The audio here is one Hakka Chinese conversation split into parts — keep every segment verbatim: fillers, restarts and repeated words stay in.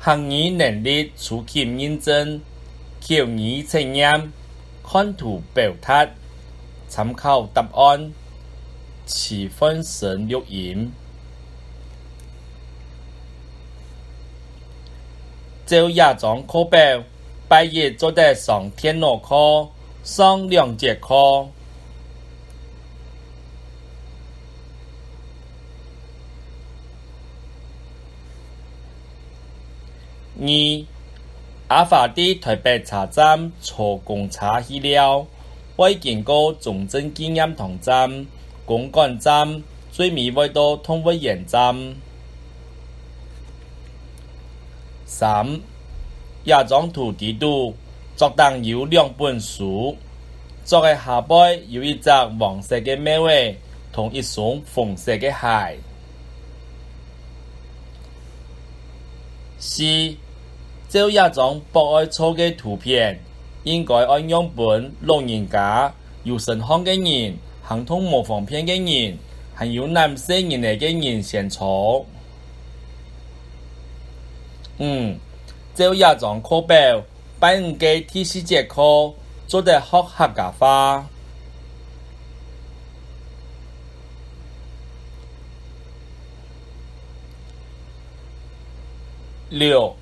客語能力初級認證、口語測驗、看圖表達、參考答案、示範生錄音。照這張課表，拜一做得上電腦課，上兩節課。 二、阿華在臺北車站坐公車去尞，會經過中正紀念堂站、公館站，最尾會到動物園站。三、這張圖底肚，桌頂有兩本書，桌个下背有一隻黃色个貓仔，同一雙紅色个鞋。 四、照這張博愛座个圖片，應該愛仰分老人家、有身項个人、行動無方便个人，還有揇細人仔个人先坐。五、照這張課表， 拜五个第四節課，做得學客家話。六、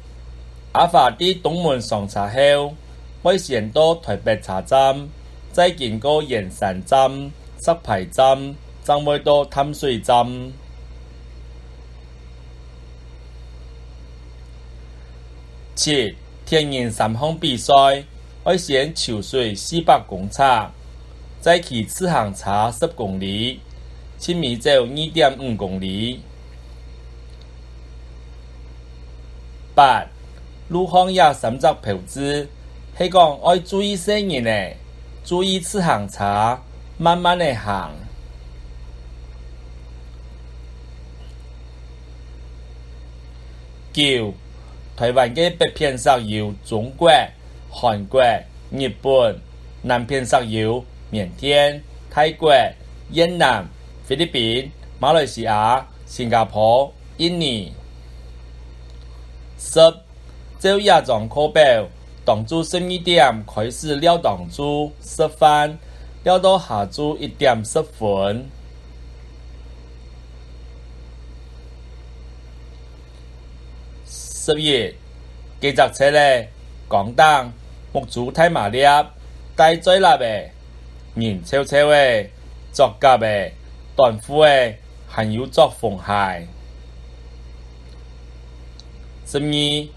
阿華在東門上車後，會先到臺北車站，再經過圓山站、石牌站，正會到淡水站。 七、鐵人三項比賽，愛先泅水四百公尺，再騎自行車十公里，盡尾走二點五公里。八、路項這三隻標誌，係講愛注意細人仔，注意自行車，慢慢仔行。 九、臺灣个北片析有中國、韓國、日本，南片析有緬甸、泰國、越南、菲律賓、馬來西亞、新加坡、印尼。十、 照這張課表，當晝十二點開始尞當晝食飯，尞到下晝一點十分。十一、該隻賊仔，扛等，目珠大嫲粒，戴嘴lap仔， 人瘦瘦仔，著夾仔，短褲仔，還有著紅鞋。十二、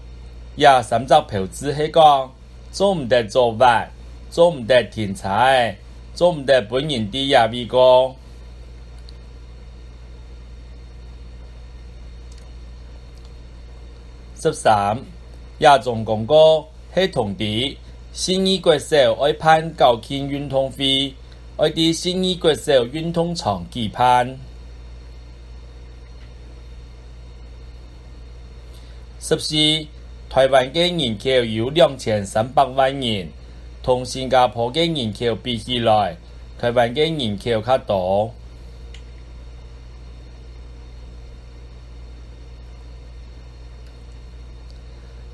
這三隻標誌係講，做毋得左斡，做毋得停車仔，做毋得分人在這位過。十三、這張公告 係通知，信義國小愛辦校慶運動會，愛在信義國小運動場舉辦。十四、臺灣个人口有兩千三百萬人，同新加坡个人口比起來， 臺灣个人口較多。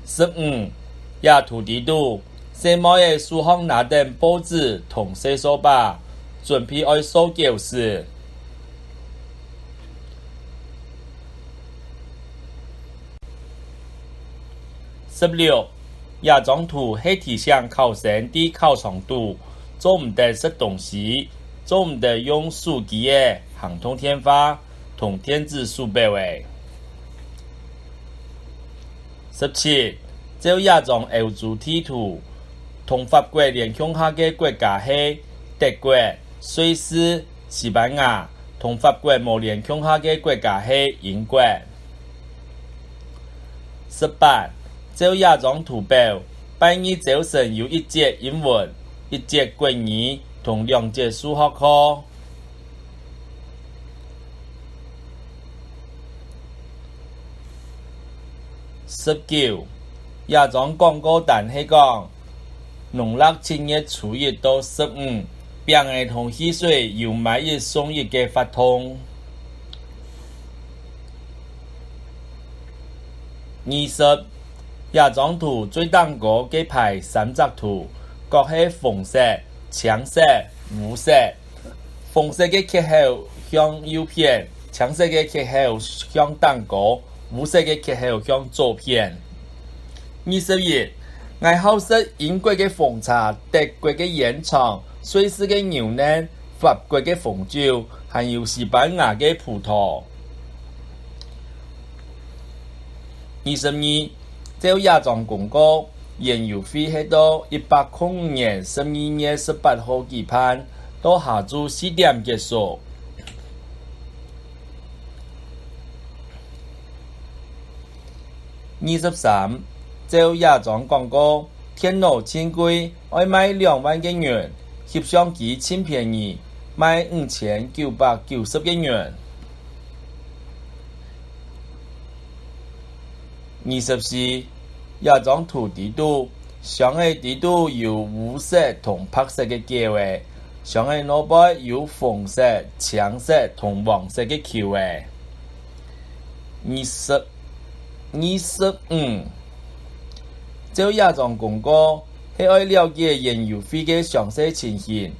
十五、這圖底肚，細妹仔手項拿等報紙同細掃把，準備愛掃狗屎。 十六、這張圖係提醒考生在考場肚，做毋得食東西，做毋得用手機仔、行動電話同電子手錶仔。十七、照這張歐洲地圖，同法國連共下个國家係德國、瑞士、西班牙，同法國無連共下个國家係英國。 十八、照這張圖表，拜二朝晨有一節英文、一節國語同兩節數學課。十九、這張廣告單係講， 農曆七月初一到十五，餅仔同汽水有買一送一个活動。二十、這張圖最頂高个排三隻圖，各係紅色、青色、烏色。紅色个缺口向右片，青色个缺口向頂高，烏色个缺口向左片。二十一，𠊎好食英國个紅茶、德國个煙腸、瑞士个牛奶、法國个紅酒，還有西班牙个葡萄。二十二，照這張公告，園遊會係到一百空五年十二月十八號舉辦，到下晝四點結束。二十三，照這張廣告，電腦盡貴，愛賣兩萬个銀，翕相機盡便宜，賣五千九百九十个銀。二十四，這張圖底肚，箱仔底肚有烏色同白色个狗仔，箱仔外背有紅色、青色同黃色个球仔。 二十，二十五。照這張公告，係愛了解園遊會个詳細情形，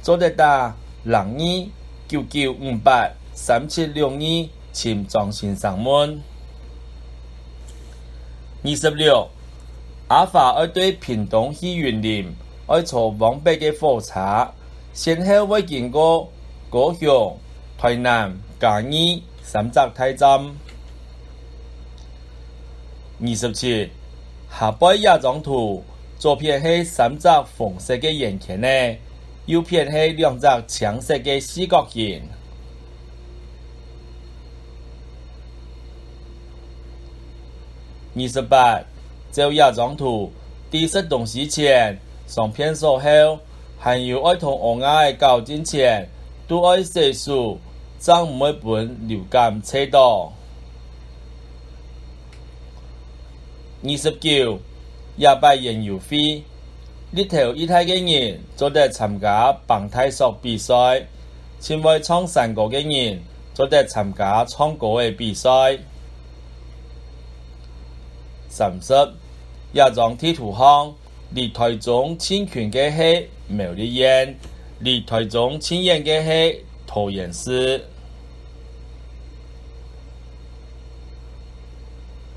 做得打零二九九五八三七六二尋張先生問。二十六，阿華愛對屏東去雲林，愛坐往北个火車， 先後會經過高雄、臺南、嘉義三隻大站。二十七，下背這張圖，左片係三隻紅色个圓圈仔，右片係兩隻青色个四角形。二十八，照這張圖，在食東西前，上便所後， 還有愛同嬰兒仔搞進前，都愛洗手，正毋會分流感㧒著。二十九，這擺園遊會，力頭異大个人做得參加挷大索比賽，盡會唱山歌个人做得參加唱歌个比賽。三十，這張地圖項， 離臺中盡近个係苗栗縣，離臺中盡遠个係桃園市。